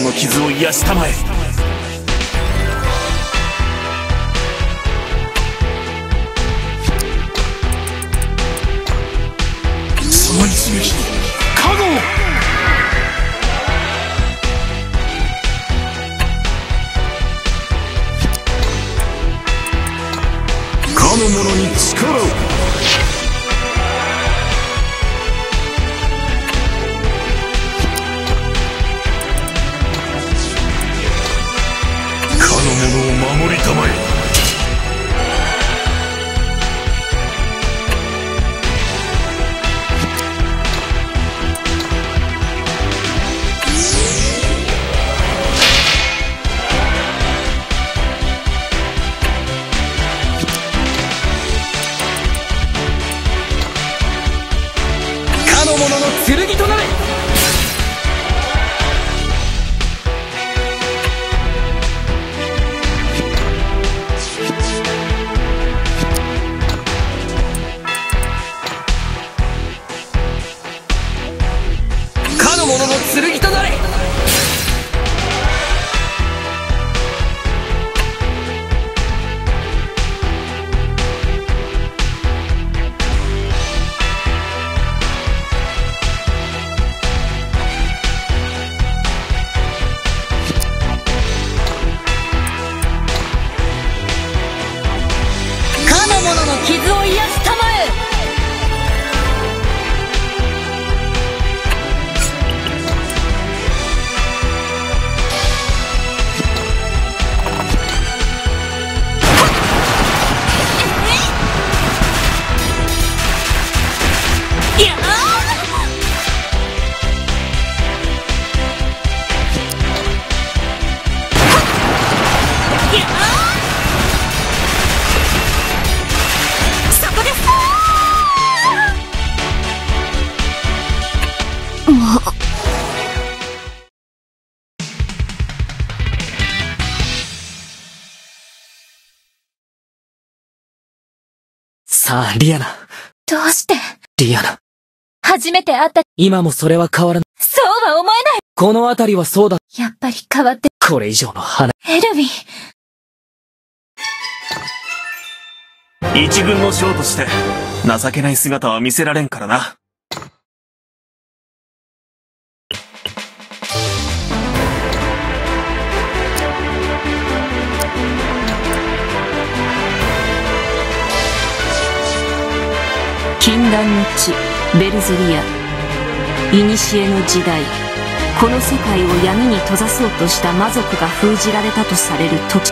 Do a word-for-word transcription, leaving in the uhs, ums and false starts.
の傷を癒したまえ。その一撃に加護を。かの者に力を。かの者を守りたまえ。かの者の剣となれ。かの者の剣となれ。かの者の傷を癒したまえ。さあ、リアナ。どうして？リアナ。初めて会った。今もそれは変わらない。そうは思えない。この辺りはそうだ。やっぱり変わって。これ以上の話。エルヴィン。一軍の将として情けない姿は見せられんからな。禁断の地、ベルゼリア。古の時代、この世界を闇に閉ざそうとした魔族が封じられたとされる土地。